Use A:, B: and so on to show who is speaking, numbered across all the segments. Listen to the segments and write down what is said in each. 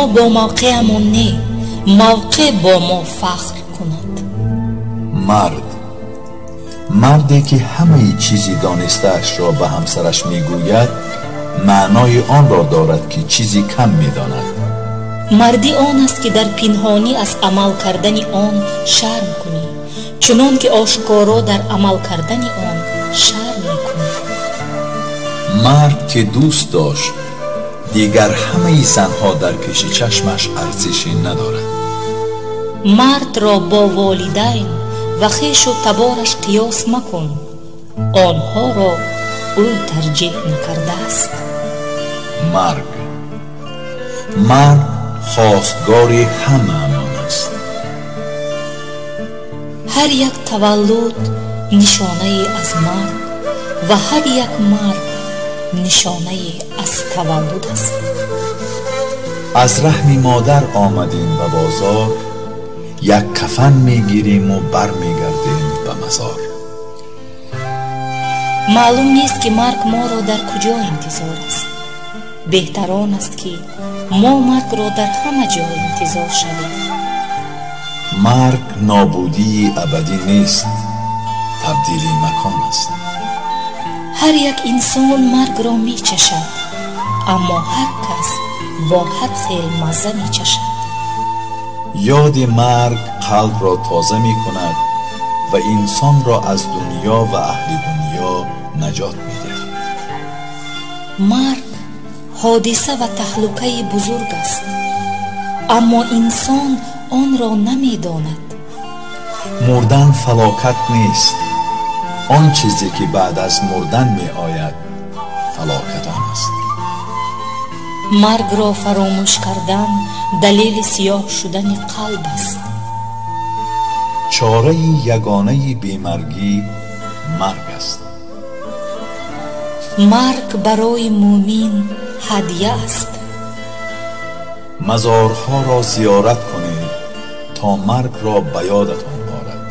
A: Мо бо мавқеамон не, мавқеъ бо мо фахр кунад.
B: Мард, марде ки ҳамаи чизи донистаашро ба ҳамсараш мегӯяд, маънои онро дорад, ки чизи кам медонад.
A: Мардӣ он аст, ки дар пинҳонӣ аз амал кардани он шарм кунӣ, чунон ки ошкоро дар амал кардани он шарм мекунӣ.
B: Мард ки дӯст дошт, дигар ҳамаи занҳо дар пеши чашмаш арзише надорад.
A: Мардро бо волидайн ва хешу табораш қиёс макун, онҳоро ӯ тарҷеҳ накардааст.
B: Марг, марг хостгори ҳамаамон аст.
A: Ҳар як таваллуд нишонае аз марг ва ҳар як марг нишонае аз таваллуд аст.
B: Аз раҳми модар омадем ба бозор, як кафан мегириму бармегардем ба мазор.
A: Маълум нест, ки марг моро дар куҷо интизор аст. Беҳтар он аст, ки мо маргро дар ҳама ҷо интизор шавем.
B: Марг нобудии абадӣ нест, табдили макон аст.
A: Ҳар як инсон маргро мечашад, аммо ҳар кас бо ҳар хел мазза мечашад.
B: Ёди марг қалбро тоза мекунад ва инсонро аз дунё ва аҳли дунё наҷот медиҳад.
A: Марг ҳодиса ва таҳлукаи бузург аст, аммо инсон онро намедонад.
B: Мурдан фалокат нест, он чизе ки баъд аз мурдан меояд, фалокат он аст.
A: Маргро фаромӯш кардан далели сиёҳ шудани қалб аст.
B: Чораи ягонаи бемаргӣ марг аст.
A: Марг барои мӯмин ҳадя аст.
B: Мазорҳоро зиёрат кунед, то маргро ба ёдатон орад.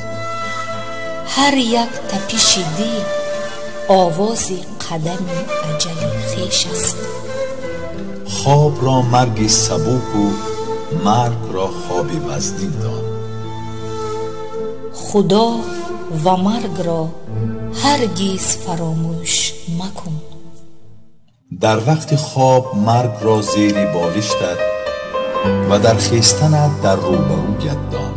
A: Ҳар як тапиши дил овози қадами аҷали хеш аст.
B: Хобро марги сабуку маргро хоби вазнин дон.
A: Худо ва маргро ҳаргиз фаромӯш макун.
B: Дар вақти хоб маргро зери болиштат ва дар хестанат дар рӯбарӯят дон.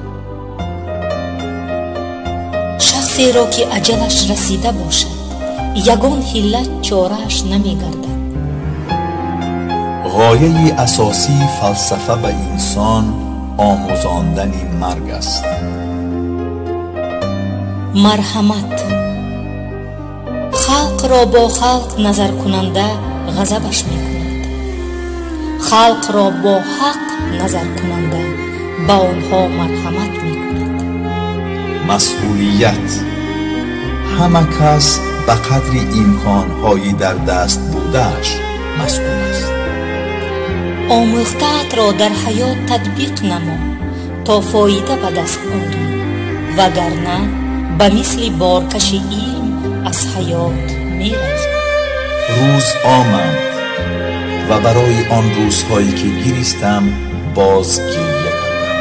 A: Шахсеро ки аҷалаш расида бошад, ягон ҳилла чорааш намегардад.
B: Ғояи асосии фалсафа ба инсон омӯзондани марг аст.
A: Марҳамат. Халқро бо халқ назаркунанда ғазабаш мекунад, халқро бо ҳақ назаркунанда ба онҳо марҳамат мекунад.
B: Масъулият. Ҳама кас ба қадри имконҳои дар даст будааш масъул аст.
A: Омӯхтаатро дар ҳаёт татбиқ намо, то фоида ба даст орӣ, вагарна ба мисли боркаши илм аз ҳаёт меравӣ.
B: Рӯз омад ва барои он рӯзҳое ки гиристам, боз гиря кардам.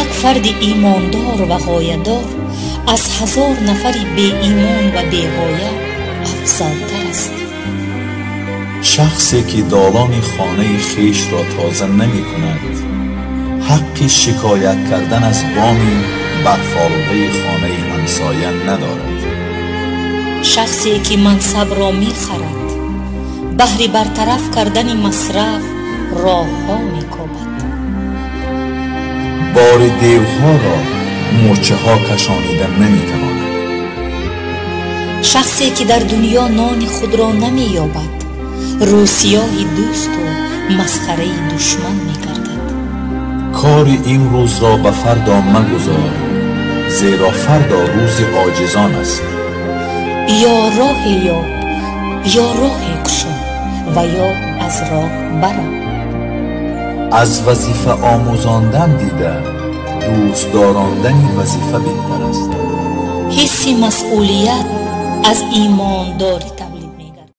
A: Як фарди имондор ва ғоядор аз 1000 нафари беимон ва беғоя афзалтар аст.
B: Шахсе ки долони хонаи хешро тоза намекунад, ҳаққи шикоят кардан аз боми барфолудаи хонаи ҳамсоя надорад.
A: Шахсе ки мансабро мехарад, баҳри бартараф кардани масраф роҳҳо мекобад.
B: Бори девҳоро мӯрчаҳо кашонида наметавонад.
A: Шахсе ки дар дунё нони худро намеёбад, рӯсиёҳи дӯсту масхараи душман мегардад.
B: Кори имрӯзро ба фардо магузор, зеро фардо рӯзи оҷизон аст.
A: Ё роҳе ёб, ё роҳе кушо ва ё аз роҳ баро.
B: Аз вазифа омӯзондан дида дӯст дорондани вазифа беҳтар аст.
A: Ҳисси масъулият аз имондорӣ.